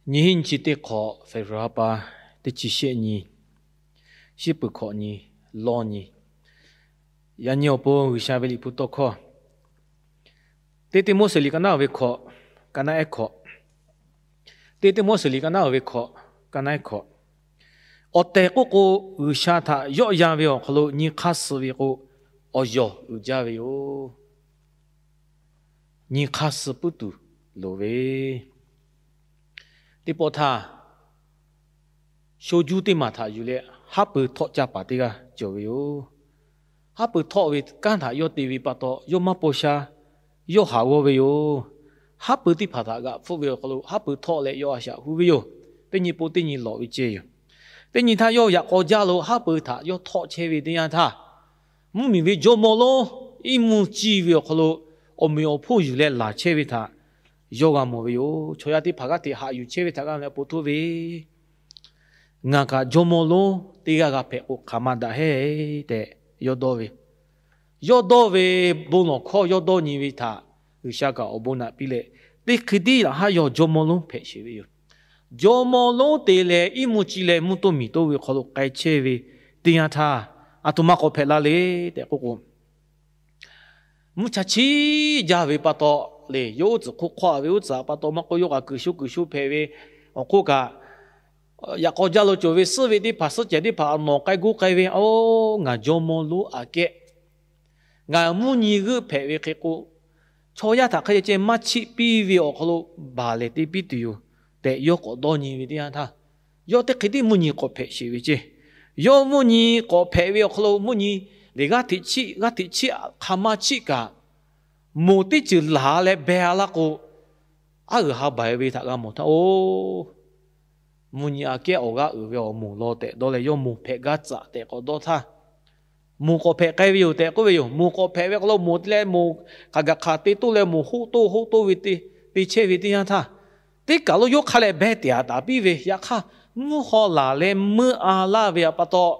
Nyiˇ hinˉ nyiˇ chi teˇ hk'awꞈ, February ha pa teˇ chi shehˆ nyi, shiˉ peuˬ hkawꞈ nyi, lawˇ nyi. Yaꞈ nyi awˬ pon G'uiˬsha ve Liꞈ hpu tawˇ hkawˇ, Teˇ Tiˆmoˉseˍ liꞈ ka naˉ ve hkawꞈ, ka naˉ ehˉ hkawꞈ. Teˇ Tiˆmoˉseˍ liꞈ ka naˉ ve hkawꞈ, ka naˉ ehˉ hkawꞈ. Awˬ tehˬ k'oˆ k'o, G'uiˬsha htaꞈ yawˆ yan ve awˬ hk'aw lo nyi hk'aˇ suh ve k'o, awˬ yawˬ uiˍ jaˇ ve yoˬ. Nyi hk'aˇ suh puiˉ tuˬ loˍ ve, teˇ pawˆ htaˇ, sho juˇ teˇ maˬ htaꞈ yuˬ leh haˉ pui htawˆ caˇ paˍ teˇ g'aˇ cawˬ ve yoˬ. Haˉ pui htawˆ ve kanˉ htaꞈ yawˇ te ve pa taw, yawˇ maˇ paw sha, yawˇ haˍ g'awˇ ve yoˬ. Haˉ pui teˇ hpaˍ htaꞈ g'aꞈ hpfuhˆ ve awˬ hk'aw lo haˉ pui htawˆ leh yawˇ a shaꞈ hu ve yoˬ. Teˇ nyi po teˇ nyi lawꞈ ve ceh yoˬ. Teˇ nyi htaˇ yawˇ yaꞈ k'aw jaˇ lo haˉ pui htaꞈ yawˇ htawˆ chehˇ ve teˇ yanˇ htaˇ, mvuhˇmiˬ ve jawˇmawˇ lonˉ iˉ mvuhˇ ciˇ ve awˬ hk'aw lo awˬ meꞈ awˬ hponˇ yuˬ leh laˬ chehˇ ve htaꞈ yawˇ g'a mawˬ ve yoˬ. Chaw yaˇ teˇ hpaˍ g'aˇ hteꞈ haꞈ yuˬ chehˇ ve htaꞈ g'a leh po htoˇ ve, ngaˬ kaꞈ jawˇmawˇ lonˉ teˇ g'aˇ g'a hpehꞈ k'o hk'aˬ ma daꞈ heˆ tehꞈ yawˇ dawˇ ve. Yawˇ dawˇ ve bon lawˬ hkawˇ yawˇ dawˇ nyi ve htaꞈ G'uiˬsha kaꞈ awˬ bon naꞈ piˇ leh, teˇ hkui tiˉ yaꞈ haˉ yawˇ jawˇmawˇ lonˉ hpehꞈ sheˍ ve yoˬ. Jawˇmawˇ lonˉ te leh iˉ mvuhˇ ciˇ leh mvuhˇ toˇ miˬ toˇ ve hk'aw lo k'ai chehˇ ve teˇ yanˇ htaˇ, aˬ htoꞈ ma k'awꞈ hpehꞈ la le tehꞈ k'oˆ k'o, mvuhˇ cha chiˉ jaˇ ve pa taw le, yawˇ uˉ tcuhˍ hk'oˆ hk'awˆ ve uˉ tcuhˍ pa taw maˇ k'oˆ, yawˇ kaꞈ kuiˬ sho kuiˬ sho hpehꞈ ve awˬ hk'oˆ kaꞈ, yaꞈ k'aw jaˇ lo cawˬ ve suhˉ ve teˇ hpaˍ suhˉ cehˬ teˇ hpaˍ aꞈ nawˬ k'ai guˇ k'ai ve, Oˇ, ngaˬ jawˇmawˇ lonˉ aꞈ kehˉ ngaˬ mvuhˇ nyi g'euˆ hpehꞈ ve hk'e k'o, chaw yaˇ htaꞈ hk'a ceh maˇ chiˆ piˇ ve awˬ hk'aw lo baˬ lehˬ te piˇ tuˬ yoˬ tehꞈ yawˇ k'awꞈ dawˇ nyi ve teˇ yanˇ htaˇ, yawˇ teˇ hk'e tiˉ mvuhˇ nyi k'awꞈ hpehꞈ sheˍ ve ceˇ. Yawˇ mvuhˇ nyi k'awꞈ hpehꞈ ve awˬ hk'aw lo mvuhˇ nyi lehˬ g'aˇ hteꞈ chiˆ g'aˇ hteꞈ chiˆ hk'aˬ ma chiˆ kaꞈ, moˬ teˇ ceuˬ laˬ leh beh a laˇ k'o, aˉ g'uiˬ ha baˬ ve htaꞈ g'a mawˬ htaˇ, Oˇ, mvuhˇ nyi aꞈ kehˉ awˬ g'aˇ uiˍ ve awˬ moˍ law tehꞈ dawˇ leh yawˇ moˬ hpehꞈ gaˇ tcuhꞈ tehꞈ k'awꞈ dawˇ htaˇ, moˬ k'awꞈ hpehꞈ k'ai ve yoˬ tehꞈ k'oˆ ve yoˬ. Moˬ k'awꞈ hpehꞈ ve hk'aw lo moˬ te leh moˬ hk'aˬ gaˬ hk'aˬ te toˇ leh moˬ hoˆ toˇ hoˆ toˇ ve te chehˇ ve teˇ yanˇ htaˇ, teˇ kaˬ lo yawˇ hk'a leh beh tiꞈ a taˍ piˇ ve, yaꞈ hk'aˇ mvuhˇ haw laˬ leh meuˆ a laˇ ve pa taw,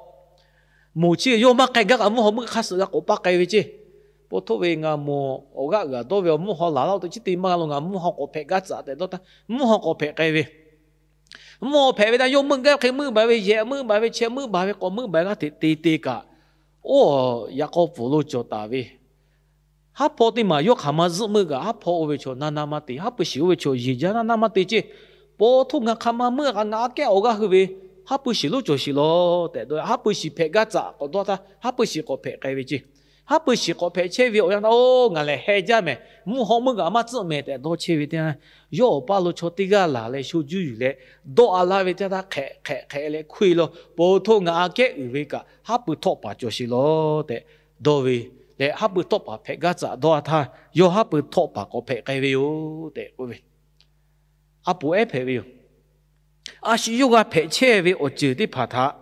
moˬ chi yawˇ maˇ k'ai gaˇ kaꞈ mvuhˇ haw meuˆ hk'aˇ suh g'a k'awꞈ paˇ k'ai ve ceˇ. Po htoˇ ve ngaˬ moˬ awˬ g'aˇ uiˍ a dawˇ ve awˬ mvuhˇ haw laˬ laˇ-o teꞈ chi te maˇ g'a lo ngaˬ mvuhˇ haw k'awꞈ hpehꞈ gaˇ tcuhꞈ tehꞈ dawˇ htaˇ, mvuhˇ haw k'awꞈ hpehꞈ k'ai ve. Mvuhˇ haw hpehꞈ ve htaˇ yawˇ meuˆ gaˇ hk'e meuˆ baˬ ve, yehˬ meuˆ baˬ ve, chehˇ meuˆ baˬ ve, k'awꞈ meuˆ baˬ ve g'aˇ hteꞈ te te kaꞈ, oˇ, yaꞈ k'aw pfuhˍ lo cawˬ taˍ ve haˉ hpawˇ teˇ maˬ yawˇ hk'aˬ ma zuhˆ meuˆ kaꞈ, haˉ hpawˇ oˇ ve chaw na na maˇ te, haˉ pui shiˍ oˇ ve chaw yeˬ jaˇ na na maˇ te ceˇ. Po htoˇ ngaˬ hk'aˬ ma meuˆ kaꞈ ngaˬ aꞈ kehˉ awˬ g'aˇ hui ve haˉ pui shiˍ lonˉ cawˬ sheˍ law tehꞈ dawˇ, haˉ pui shiˍ hpehꞈ gaˇ tcuhꞈ k'awꞈ dawˇ htaˇ, haˉ pui shiˍ k'awꞈ hpehꞈ k'ai ve ceˇ. Haˉ pui shiˍ k'awꞈ hpehꞈ chehˇ ve awˬ yanˇ htaˇ, Oˇ, ngaˬ lehˬ heh jaˇ mehˍ, mvuhˇ haw meuˆ kaꞈ maˇ tcuhˆ mehˍ tehꞈ dawˇ chehˇ ve teˇ yanˇ, yawˇ awˬ paˇ lo chaw teˇ g'aˇ laˬ leh sho juˇ yuˬ leh dawˇ a laˇ ve teˇ yanˇ htaˇ, hk'ehꞈ hk'ehꞈ hk'ehꞈ leh hkui lo, Po htoˇ ngaˬ aꞈ kehˉ uiˍ ve kaꞈ haˉ pui htawˆ paˍ cawˬ sheˍ law tehꞈ dawˇ ve leh, haˉ pui htawˆ paˍ hpehꞈ gaˇ tcuhꞈ dawˇ a htaˇ, yawˇ haˉ pui htawˆ paˍ k'awꞈ hpehꞈ k'ai ve yoˬ tehꞈ k'oˆ ve, a poˍ ehˉ hpehꞈ ve yoˬ. A shu yawˇ g'a hpehꞈ chehˇ ve awˬ ceuˬ teˇ hpaˍ htaꞈ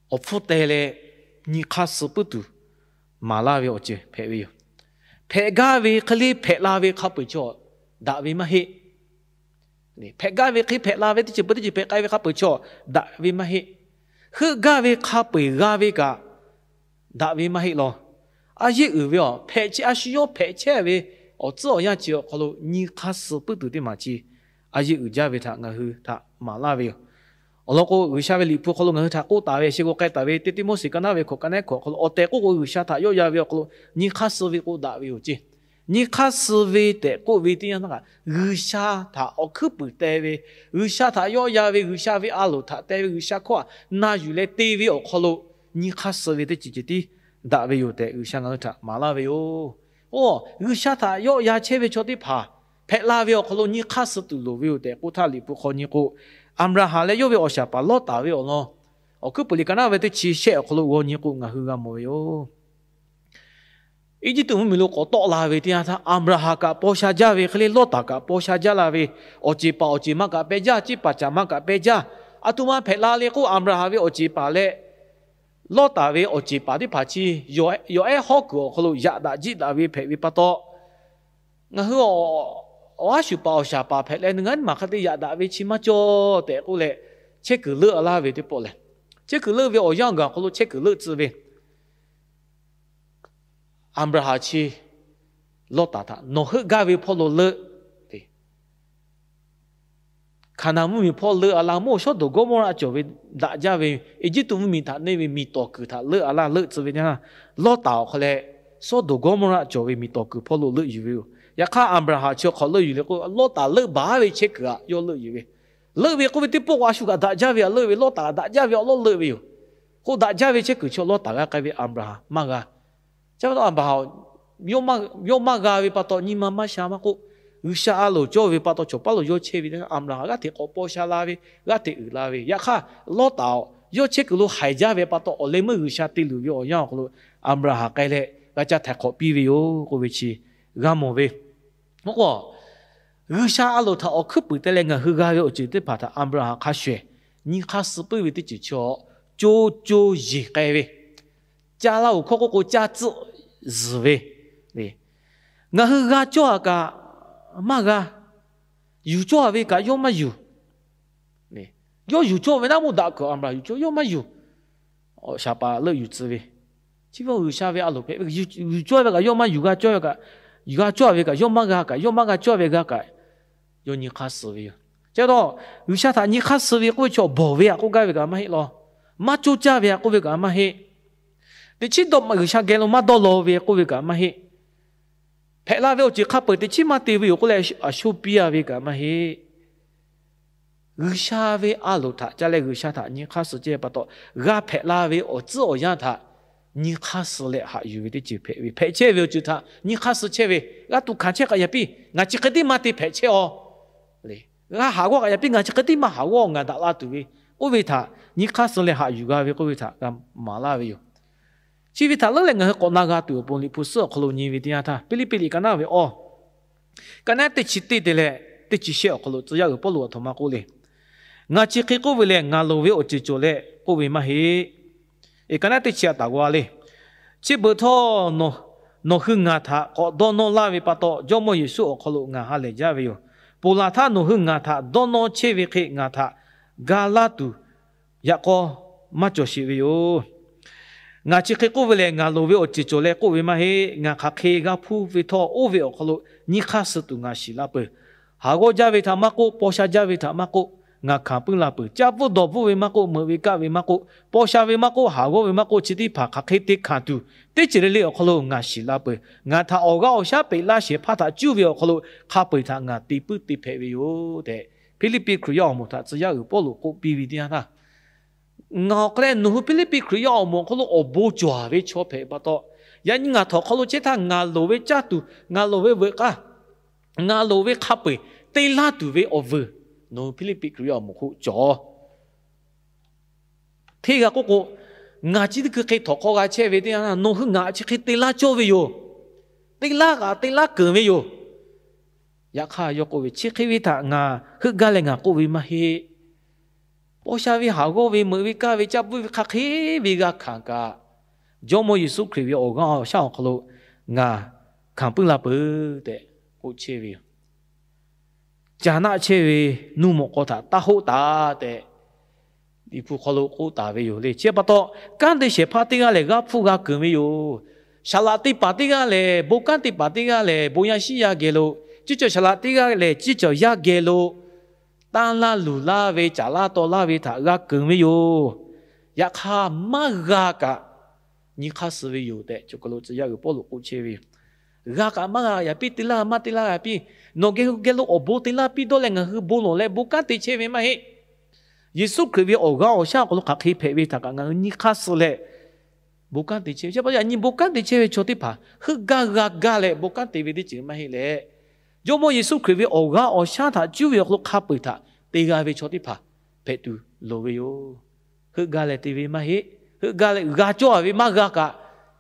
awˬ hpfuhˇ teh leh nyi hk'aˇ suh puiˉ tuˬ maˍ laˇ ve awˬ ceuˬ hpehꞈ ve yoˬ. Hpehꞈ gaˇ ve hk'e le hpehꞈ la ve hk'a peu-eˬ chaw daꞈ ve maˇ heˆ. Hpehꞈ gaˇ ve hk'e hpehꞈ la ve teˇ ceuˬ peuˬ teˇ ceuˬ hpehꞈ k'ai ve hk'a peu-eˬ chaw daꞈ ve maˇ heˆ. Heuˆ gaˇ ve hk'a peu-eˬ g'a ve kaꞈ daꞈ ve maˇ heˆ law. A yeˇ uiˍ ve a hpehꞈ chehˇ, a shu yawˇ hpehꞈ chehˇ ve awˬ tcuhˉ awˬ yanˇ chi awˬ hk'aw lo nyi hk'aˇ suh puiˉ tuˬ teˇ maˬ chi a yeˇ uiˍ jaˇ ve htaꞈ ngaˬ hui htaꞈ maˍ laˇ ve yoˬ. Awˬ lawn k'o, G'uiˬsha ve Liꞈ hpu hk'aw lo ngaˬ hui htaꞈ k'oˆ taˍ ve, sheh g'aw k'ai taˍ ve Teˇ Tiˆmoˉseˍ ka naˉ ve hkawꞈ ka naˉ hkawꞈ hk'aw lo, awˬ tehˬ k'oˆ k'o G'uiˬsha htaꞈ yawˆ yan ve awˬ hk'aw lo nyi hk'aˇ suh ve k'o daꞈ ve yoˬ ceˇ. Nyi hk'aˇ suh ve tehꞈ k'oˆ ve teˇ yanˇ htaˇ kaꞈ, G'uiˬsha htaꞈ awˬ hkuiˉ puiˍ teh ve, G'uiˬsha htaꞈ yawˆ yan ve, G'uiˬsha ve a loˍ htaꞈ teh ve, G'uiˬsha hkawˇ htaꞈ na yuˬ leh te ve awˬ hk'aw lo nyi hk'aˇ suh ve teˇ ceuˬ ceuˬ tiˉ daꞈ ve yoˬ tehꞈ G'uiˬsha ngaˬ hui htaꞈ maˍ laˇ ve yoˬ. Oˇ, G'uiˬsha htaꞈ yawˆ yan chehˇ ve chaw teˇ hpaˍ hpehꞈ la ve awˬ hk'aw lo nyi hk'aˇ suh tuˬ loˍ ve yoˬ tehꞈ k'oˆ htaˇ, Liꞈ hpu hk'aw nyi k'o, Aˍbraˍhanˍ leh yawˇ ve awˬ shaˍ paˍ Lawˇtaˍ ve awˬ lawn, Awˬ hkuiˉ puiˍ liꞈ ka naˉ ve teˇ chi shehˆ awˬ hk'aw lo g'aw nyi k'o ngaˬ hui g'a mawˬ ve yoˬ. Eˇjiˇtuꞈ mvuhˇmiˬ lo k'awꞈ tawˆ la ve teˇ yanˇ htaˇ, Aˍbraˍhanˍ kaꞈ paw sha jaˇ ve hk'e le, Lawˇtaˍ kaꞈ paw sha jaˇ la ve, awˬ ceˬ paˍ awˬ ceˬ ma kaꞈ peh jaˇ, ceˇ paˍ caˍ ma kaꞈ peh jaˇ. Aˬ htoꞈ ma hpehꞈ la le k'o, Aˍbraˍhanˍ ve awˬ ceˬ paˍ leh Lawˇtaˍ ve awˬ ceˬ paˍ teˇ hpaˍ chi yawˬ ehˉ hawˉ kuiˬ awˬ hk'aw lo yaꞈ daꞈ jiˆ daꞈ ve hpehꞈ ve pa taw, ngaˬ hui awˬ, awˬ aˉ shuˍ paˍ awˬ shaˍ paˍ hpehꞈ leh, ngaˬ nyi ma hk'a te yaꞈ daꞈ ve chi maˇ cawˇ tehꞈ k'oˆ leh, chehˇ kuiˬ leuˆ a laˇ ve teˇ pawˆ lehˬ, chehˇ kuiˬ leuˆ ve awˬ yanˇ awˬ gaˬ awˬ hk'aw lo chehˇ kuiˬ leuˆ tcuh ve Aˍbraˍhanˍ chi Lawˇtaˍ htaꞈ nawˬ heuˆ gaˇ ve hpawˇ lo leuˆ, te Hkaˍnanˍ mvuhˇmiˬ hpawˇ leuˆ a laˇ, mawˇ Sawˉdonˍ Gawˇmawˇraˆ cawˬ ve daꞈ jaˇ ve Eˇjiˇtuꞈ mvuhˇmiˬ htaꞈ neˇ ve miˬ tawˍ kuiˬ htaꞈ leuˆ a laˇ, leuˆ tcuh ve teˇ yanˇ, Lawˇtaˍ awˬ hk'aw leh Sawˉdonˍ Gawˇmawˇraˆ cawˬ ve miˬ tawˍ kuiˬ hpawˇ lo leuˆ yuˬ ve yoˬ. Yaꞈ hk'aˇ Aˍbraˍhanˍ chi awˬ hk'aw leuˆ yuˬ le k'o, Lawˇtaˍ leuˆ baˬ ve chehˇ kuiˬ aꞈ yawˇ leuˆ yuˬ ve. Leuˆ ve k'oˆ ve teˇ pawˆ k'o a shu kaꞈ daꞈ jaˇ ve aꞈ leuˆ ve, Lawˇtaˍ daꞈ jaˇ ve awˬ lawˉ leuˆ ve yoˬ. K'o daꞈ jaˇ ve chehˇ kuiˬ chi Lawˇtaˍ g'a k'ai ve, Aˍbraˍhanˍ maˇ g'a. Chi pa taw Aˍbraˍhanˍ yawˇ maˇ g'a ve pa taw nyi ma maˇ sha maˇ k'oˆ, G'uiˬsha a loˍ cawˇ ve pa taw cawˬ paˉ lo yawˇ chehˇ ve, Aˍbraˍhanˍ g'aˇ hteꞈ k'awꞈ paw sha la ve, g'aˇ hteꞈ uiˍ la ve. Yaꞈ hk'aˇ Lawˇtaˍ yawˇ chehˇ kuiˬ lo haiˬ jaˇ ve pa taw awˬ leh meuˇ G'uiˬsha te luˬ ve awˬ yanˇ awˬ hk'aw lo Aˍbraˍhanˍ k'ai leh g'a ca htaiˍ hk'awꞈ piˇ ve yoˬ k'oˆ ve chi g'a mawˬ ve. Oˇ k'o, G'uiˬsha a loˍ htaꞈ awˬ hkuiˉ puiˍ te leh ngaˬ hui g'a ve awˬ ceuˬ teˇ hpaˍ htaꞈ Aˍbraˍhanˍ hk'a shuˍ ehˍ nyi hk'aˇ suh puiˉ ve teˇ ceuˬ chi awˬ co co yeˬ k'ai ve, ca laˇ oˬ hkawˇ k'oˆ k'o caˇ tcuhˆ zuhˬ ve, ngaˬ hui g'a cawˇ a kaꞈ maˇ g'a, yuˬ cawˇ a ve kaꞈ yawˇ maˇ yuˬ. Yawˇ yuˬ cawˇ ve naˉ, mvuhˇ daꞈ kuiˬ Aˍbraˍhanˍ yuˬ cawˇ, yawˇ maˇ yuˬ. Awˬ shaˍ paˍ leuˆ yuˬ tcuh ve, chi ve G'uiˬsha ve a loˍ hpehꞈ ve, yuˬ cawˇ ve kaꞈ yawˇ maˇ yuˬ, g'a cawˇ ve kaꞈ, g'a cawˇ ve kaꞈ yawˇ maˇ g'a kaꞈ, yawˇ maˇ g'a cawˇ ve g'a kaꞈ, yawˇ nyi hk'aˇ suh ve yoˬ. Chi pa taw G'uiˬsha htaꞈ nyi hk'aˇ suh ve k'oˆ ve chi awˬ bawˬ ve aꞈ k'oˆ gaˇ ve kaꞈ maˇ heˆ law. Maˇ coˇ caˇ ve aꞈ k'oˆ ve kaꞈ maˇ heˆ. Teꞈ chiˉ dawˇ G'uiˬsha geh lo maˇ dawˇ law ve k'oˆ ve kaꞈ maˇ heˆ. Hpehꞈ la ve awˬ ceuˬ hk'a peu-eˬ teꞈ chiˉ maˇ te ve yoˬ k'oˆ leh a shu piˇ a ve kaꞈ maˇ heˆ. G'uiˬsha ve a loˍ htaꞈ ca leh G'uiˬsha htaꞈ nyi hk'aˇ suh chehˇ pa taw, g'a hpehꞈ la ve awˬ tcuhˉ awˬ yanˇ htaꞈ nyi hk'aˇ suh leh haꞈ yuˬ ve teˇ ceuˬ hpehꞈ ve, hpehꞈ chehˇ ve awˬ ceuˬ htaꞈ nyi hk'aˇ suh chehˇ ve, g'a tuꞈ hkanˍ chehˇ k'aꞈ yaꞈ piˇ ngaˬ chi hk'e tiˉ maˇ te hpehꞈ chehˇ a le, g'a haˍ g'awˇ k'aꞈ yaꞈ piˇ ngaˬ chi hk'e tiˉ maˇ haˍ g'awˇ ngaˬ daꞈ la tuˬ ve k'oˆ ve htaꞈ nyi hk'aˇ suh leh haꞈ yuˬ g'a ve k'oˆ ve htaꞈ g'a maˍ laˇ ve yoˬ. Chi ve htaꞈ leuˉ leh ngaˬ hui k'awꞈ na g'a tuˬ awˬ pon Liꞈ hpu suhˉ awˬ hk'aw lo nyi ve teˇ yanˇ htaˇ, Hpiˇliˇpiˆ liꞈ ka naˉ ve awˬ, ka naˉ teˇ chi teˇ te leh teˇ chi shehˆ awˬ hk'aw lo tcuh yaˇ uiˍ Pawˇluꞈ aˬ htoꞈ ma k'oˆ le. Ngaˬ chi hk'e k'oˆ ve lehˬ, ngaˬ loˍ ve awˬ ceuˬ cawˬ leh k'oˆ ve maˇ heˆ. Eˬ, ka naˉ teˇ chi a taˍ g'aw le. Chi beuꞈ htawˇ nawˬ hui ngaˬ htaꞈ k'awꞈ dawˇ nawˇ laˇ ve pa taw, Jawˇmawˇ Yeˍsuˆ awˬ hk'aw lo ngaˬ ha lehˬ jaˇ ve yoˬ. Ponˬ laˬ htaˇ nawˬ hui ngaˬ htaꞈ dawˇ nawˇ chehˇ ve hk'e ngaˬ htaꞈ ga laˇ tuˬ yaꞈ k'aw maˇ cawˬ sheˍ ve yoˬ. Ngaˬ chi hk'e k'oˆ ve lehˬ, ngaˬ loˍ ve awˬ ceuˬ cawˬ leh k'oˆ ve maˇ heˆ. Ngaˬ hk'aˬ hk'e g'a hpuˇ ve htawˇ, oˇ ve awˬ hk'aw lo nyi hk'aˇ suh tuˬ ngaˬ shiˍ la peuˬ. Haˍ g'awˇ jaˇ ve htaꞈ maˇ k'oˆ, paw sha jaˇ ve htaꞈ maˇ k'oˆ, ngaˬ hkanˍ puiˉ la peuˬ. Caˇ pfuhˇ dawˬ bvuhˇ ve maˇ k'oˆ, meuꞈ ve kaˆ ve maˇ k'oˆ, paw sha ve maˇ k'oˆ, haˍ g'awˇ ve maˇ k'oˆ, chi teˇ hpaˍ hk'aˬ hk'e te hkanˍ tuˬ, teˇ ceuˬ le le awˬ hk'aw lo ngaˬ shiˍ la peuˬ. Ngaˬ htaꞈ awˬ g'aˇ awˬ shaˉ peꞈ laˇ shehˍ hpaˇ htaꞈ cuˇ ve awˬ hk'aw lo hk'a peu-eˬ htaꞈ ngaˬ te puiˉ te hpehꞈ ve yoˬ tehꞈ, Hpiˇliˇpiˆ Hkriꞈ yaˇ awˬ moˍ htaꞈ tcuh yaˇ uiˍ Pawˇluꞈ k'oˆ piˇ ve teˇ yanˇ htaˇ, ngaˬ awˬ hk'aw leh nawˬ hui Hpiˇliˇpiˆ Hkriꞈ yaˇ awˬ moˍ awˬ hk'aw lo awˬ bon cawˬ ve chaw hpehꞈ pa taw, yaꞈ nyi ngaˬ htaꞈ awˬ hk'aw lo chehˇ htaˇ, ngaˬ loˍ ve caˇ tuˬ, ngaˬ loˍ ve veuꞈ k'aˇ, ngaˬ loˍ ve hk'a peu-eˬ te laˇ tuˬ ve awˬ vuiˬ nawˬ hui Hpiˇliˇpiˆ Hkriꞈ yaˇ awˬ moˍ hk'oˆ cawˬ. Hteˇ g'a k'oˆ k'o, ngaˬ chi teˇ hkui hk'e htawnˍ hk'aw g'a chehˇ ve teˇ yanˇ, nawˬ hui ngaˬ chi hk'e te laˇ cawˇ ve yoˬ. Te laˇ kaꞈ te laˇ keunˍ ve yoˬ. Yaꞈ hk'aˇ yawˇ k'oˆ ve, chi hk'e ve htaꞈ ngaˬ heuˆ gaˇ leh ngaˬ k'oˆ ve maˇ heˆ. Paw sha ve, haˍ g'awˇ ve, meuꞈ ve kaˆ ve, caˇ pfuhˇ ve, hk'aˬ hk'e ve g'a hkanˍ kaꞈ, Jawˇmawˇ Yeˍsuˆ Hkriꞈ ve awˬ g'aˇ awˬ shaˉ awˬ hk'aw lo ngaˬ hkanˍ puiˉ la peuˬ tehꞈ k'oˆ chehˇ ve yoˬ. Caˬ naˆ chehˇ ve nuˇ mawꞈ k'aw htaꞈ taˇ hoˆ taˍ tehꞈ, Liꞈ hpu hk'aw lo k'oˆ taˍ ve yoˬ le. Chi pa taw, kanˉ te shehˍ hpaˇ teˇ g'aˇ lehˬ g'aˇ hpfuhˇ g'a keunˍ ve yoˬ. Saˍ laꞈ teˇ hpaˍ teˇ g'aˇ lehˬ, bon kanˉ te paˍ teˇ g'aˇ lehˬ, bon yaˇ shiˉ yaˇ geh lo, ciˇ cawˬ saˍ laꞈ teˇ g'aˇ lehˬ, ciˇ cawˬ yaˇ geh lo, tanˇ laˇ luˬ laˇ ve, caˍ laˇ taw laˇ ve htaꞈ g'a keunˍ ve yoˬ. Yaꞈ hk'aˇ maˇ g'a kaꞈ nyi hk'aˇ suh ve yoˬ tehꞈ, chaw hk'aw lo tcuh yaˇ uiˍ Pawˇluꞈ k'oˆ chehˇ ve yoˬ. G'a kaꞈ maˇ g'a yaꞈ piˇ, te laˇ maˇ te laˇ g'a piˇ, nawˬ geh geh lo awˬ bon te laˇ piˇ dawˇ leh ngaˬ hui bon lawˬ leh bon kanˉ te chehˇ ve maˇ heˆ. Yeˍsuˆ Hkriꞈ ve awˬ g'aˇ awˬ shaˉ awˬ hk'aw lo hk'aˬ hk'e hpehꞈ ve htaꞈ kaꞈ ngaˬ hui nyi hk'aˇ suh leh bon kanˉ te chehˇ ve. Chi pa taw yaꞈ nyi bon kanˉ te chehˇ ve chaw teˇ hpaˍ heuˆ gaˇ g'a gaˇ leh bon kanˉ te ve teˇ ceuˬ maˇ heˆ leh, Jawˇmawˇ Yeˍsuˆ Hkriꞈ ve awˬ g'aˇ awˬ shaˉ htaꞈ cuˇ ve awˬ hk'aw lo hk'a peu-eˬ htaꞈ te g'a ve chaw teˇ hpaˍ hpehꞈ tuˬ loˍ ve yoˬ. Heuˆ gaˇ leh te ve maˇ heˆ. Heuˆ gaˇ leh g'a cawˇ a ve maˇ g'a kaꞈ,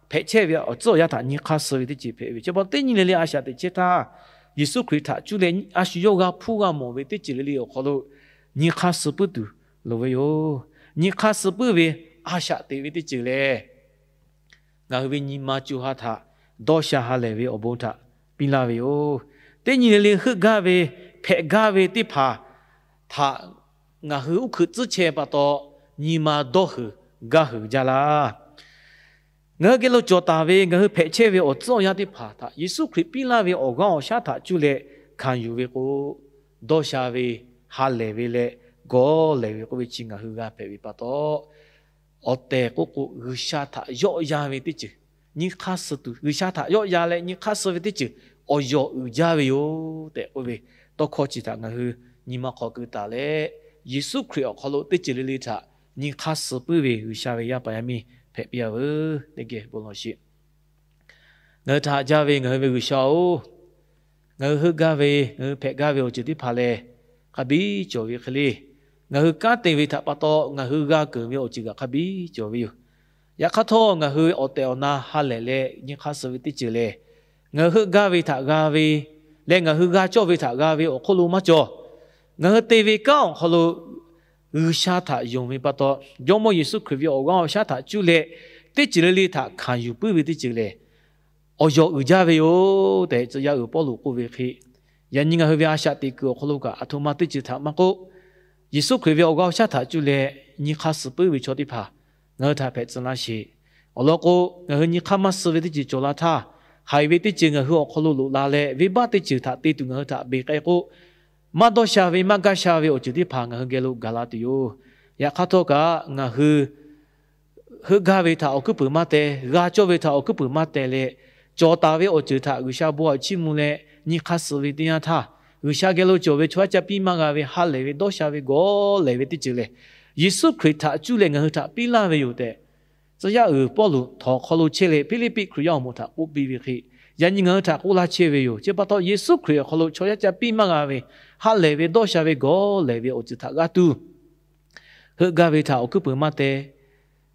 hpehꞈ chehˇ ve awˬ tcuhˉ awˬ yanˇ htaꞈ nyi hk'aˇ suh ve teˇ ceuˬ hpehꞈ ve. Chi pa taw teˇ nyi le le a shaꞈ teꞈ chehˇ htaˇ, Yeˍsuˆ Hkriꞈ htaꞈ cuˇ leh a shu yawˇ g'a hpuˇ g'a mawˬ ve teˇ ceuˬ le le awˬ hk'aw lo nyi hk'aˇ suh puiˉ tuˬ loˍ ve yoˬ. Nyi hk'aˇ suh puiˉ ve a shaꞈ teꞈ ve teˇ ceuˬ lehˬ, ngaˬ hui ve nyi ma co ha htaꞈ dawˇ sha ha lehˬ ve awˬ bon htaꞈ piˇ laˇ ve yoˬ. Teˇ nyi le le heuˆ gaˇ ve, hpehꞈ gaˇ ve teˇ hpaˍ htaꞈ ngaˬ hui uˉ hkeuꞈ tcuhˉ chehˇ pa taw, nyi ma dawˇ huiˍ gaˇ huiˍ jaˇ laˇ. Ngaˬ hui geh lo cawˬ taˍ ve ngaˬ hui hpehꞈ chehˇ ve awˬ tcuhˉ awˬ yanˇ teˇ hpaˍ htaꞈ Yeˍsuˆ Hkriꞈ piˇ laˇ ve awˬ g'aˇ awˬ shaˉ htaꞈ cuˇ leh hkanˍ yuˬ ve k'o, dawˇ sha ve, ha lehˬ ve leh gawˇ lehˬ ve k'oˆ ve chi ngaˬ hui g'a hpehꞈ ve pa taw, awˬ tehˬ k'oˆ k'o G'uiˬsha htaꞈ yawˆ yan ve teˇ ceuˬ, nyi hk'aˇ suh tuˬ, G'uiˬsha htaꞈ yawˆ yan leh nyi hk'aˇ suh ve teˇ ceuˬ awˬ yawˬ uiˍ jaˇ ve yoˬ tehꞈ k'oˆ ve tawˇ hkawˇ chi htaꞈ ngaˬ hui nyi ma hk'aw keu taˍ leh, Yeˍsuˆ Hkriꞈ awˬ hk'aw lo teˇ ceuˬ le le htaꞈ nyi hk'aˇ suh puiˉ ve G'uiˬsha ve yaˇ paˍ yaˇ miˇ hpehꞈ piˇ-a veuˬ. Teˇ geh bon lawˬ sheˍ. Ngaˬ hui htaꞈ haꞈ jaˇ ve ngaˬ hui ve G'uiˬsha-oˬ, ngaˬ hui heuˆ gaˇ ve, ngaˬ hui hpehꞈ gaˇ ve awˬ ceuˬ teˇ hpaˍ lehˬ, hk'a biˇ cawˬ ve hk'e le. Ngaˬ hui kanˉ te ve htaꞈ pa taw ngaˬ hui g'a keunˍ ve awˬ ceuˬ kaꞈ hk'a biˇ cawˬ ve yoˬ. Yaꞈ hk'aˇ htawˇ, ngaˬ hui awˬ tehˬ awˬ na ha lehˬ leh nyi hk'aˇ suh ve teˇ ceuˬ lehˬ, ngaˬ hui heuˆ gaˇ ve htaꞈ g'a ve leh ngaˬ hui g'a cawˇ ve htaꞈ g'a ve awˬ hk'oˆ lo maˇ cawˬ. Ngaˬ hui te ve kanˉ awˬ hk'aw lo G'uiˬsha htaꞈ yonˍ ve pa taw, Jawˇmawˇ Yeˍsuˆ Hkriꞈ ve awˬ g'aˇ awˬ shaˉ htaꞈ cuˇ leh teˇ ceuˬ le le htaꞈ hkanˍ yuˬ puiˉ ve teˇ ceuˬ lehˬ, awˬ yawˬ uiˍ jaˇ ve yoˬ tehꞈ tcuh yaˇ uiˍ Pawˇluꞈ k'oˆ ve hk'e, yaꞈ nyi ngaˬ hui ve a shaꞈ teꞈ kuiˬ awˬ hk'aw lo kaꞈ aˬ htoꞈ ma teˇ ceuˬ htaꞈ maˇ k'oˆ, Yeˍsuˆ Hkriꞈ ve awˬ g'aˇ awˬ shaˉ htaꞈ cuˇ leh nyi hk'aˇ suh puiˉ ve chaw teˇ hpaˍ ngaˬ hui htaꞈ hpehꞈ tcuh laˇ sheˍ. Awˬ lawn k'o, ngaˬ hui nyi hk'aˇ maˇ suh ve teˇ ceuˬ cawˬ la htaˇ, haiˬ ve teˇ ceuˬ ngaˬ hui awˬ hk'aw lo loꞈ la leh, venˇbaˆ teˇ ceuˬ htaꞈ te tuˬ ngaˬ hui htaꞈ beˬ k'ai k'o, maˇ dawˇ sha ve maˇ gaˇ sha ve awˬ ceuˬ teˇ hpaˍ ngaˬ hui geh lo gaˬ la tuˬ yoˬ. Yaꞈ hk'aˇ htawˇ kaꞈ, ngaˬ hui heuˆ gaˇ ve htaꞈ awˬ kuiˉ puiˍ maˇ teh, g'a cawˇ ve htaꞈ awˬ kuiˉ puiˍ maˇ teh leh, cawˬ taˍ ve awˬ ceuˬ htaꞈ G'uiˬsha bon htaꞈ chiˇ mvuh leh nyi hk'aˇ suh ve teˇ yanˇ htaˇ, G'uiˬsha geh lo cawˬ ve chaw yaˇ ca piˇ maˇ g'a ve ha lehˬ ve dawˇ sha ve gawˇ lehˬ ve teˇ ceuˬ lehˬ, Yeˍsuˆ Hkriꞈ htaꞈ cuˇ leh ngaˬ hui htaꞈ piˇ laˇ ve yoˬ tehꞈ, tcuh yaˇ uiˍ Pawˇluꞈ htawnˍ hk'aw lo chehˇ leh Hpiˇliˇpiˆ Hkriꞈ yaˇ awˬ moˍ htaꞈ k'oˆ piˇ ve hk'e, yaꞈ nyi ngaˬ hui htaꞈ k'oˆ laˇ chehˇ ve yoˬ. Chi pa taw, Yeˍsuˆ Hkriꞈ awˬ hk'aw lo chaw yaˇ ca piˇ maˇ g'a ve ha lehˬ ve dawˇ sha ve gawˇ lehˬ ve awˬ ceuˬ htaꞈ g'a tuˬ, heuˆ gaˇ ve htaꞈ awˬ kuiˉ puiˍ maˇ teh,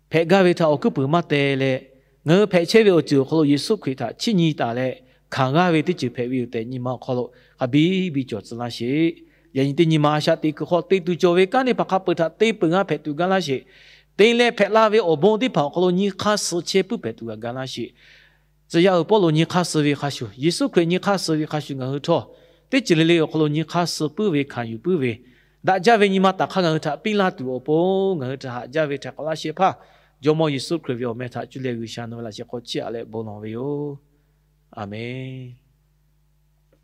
hpehꞈ gaˇ ve htaꞈ awˬ kuiˉ puiˍ maˇ teh leh, ngaˬ hui hpehꞈ chehˇ ve awˬ ceuˬ awˬ hk'aw lo Yeˍsuˆ Hkriꞈ htaꞈ chiˇ nyi taˍ leh hkanˍ g'aˇ ve teˇ ceuˬ hpehꞈ ve yoˬ tehꞈ nyi ma awˬ hk'aw lo hk'a biˇ biˇ cawˬ tcuh laˇ sheˍ. Yaꞈ nyi teˇ nyi ma a shaꞈ teꞈ kuiˬ hk'aw te tuˬ cawˬ ve kanˉ teˇ hpaˍ hk'a peu-eˬ htaꞈ te peuˬ g'a hpehꞈ tuˬ ga laˇ sheˍ. Te leh hpehꞈ la ve awˬ bon teˇ hpaˍ awˬ hk'aw lo nyi hk'aˇ suh chehˇ puiˉ hpehꞈ tuˬ g'a ga laˇ sheˍ. Tcuh yaˇ uiˍ Pawˇluꞈ nyi hk'aˇ suh ve hk'a shuˍ, Yeˍsuˆ Hkriꞈ nyi hk'aˇ suh ve hk'a shuˍ ngaˬ hui htawˇ, teˇ ceuˬ le le awˬ hk'aw lo nyi hk'aˇ suh puiˉ ve hkanˍ yuˬ puiˉ ve, daꞈ jaˇ ve nyi ma taˍ hk'aˇ ngaˬ hui htaꞈ piˇ laˇ tuˬ awˬ pon ngaˬ hui htaꞈ haꞈ jaˇ ve htaꞈ k'awꞈ laˇ shehˍ hpaˇ, Jawˇmawˇ Yeˍsuˆ Hkriꞈ ve awˬ meh htaꞈ cuˇ leh G'uiˬsha nawˬ ve laꞈ sheh hk'aw chiˇ aꞈ leh bon lawˬ ve yoˬ. Aˬmenˍ.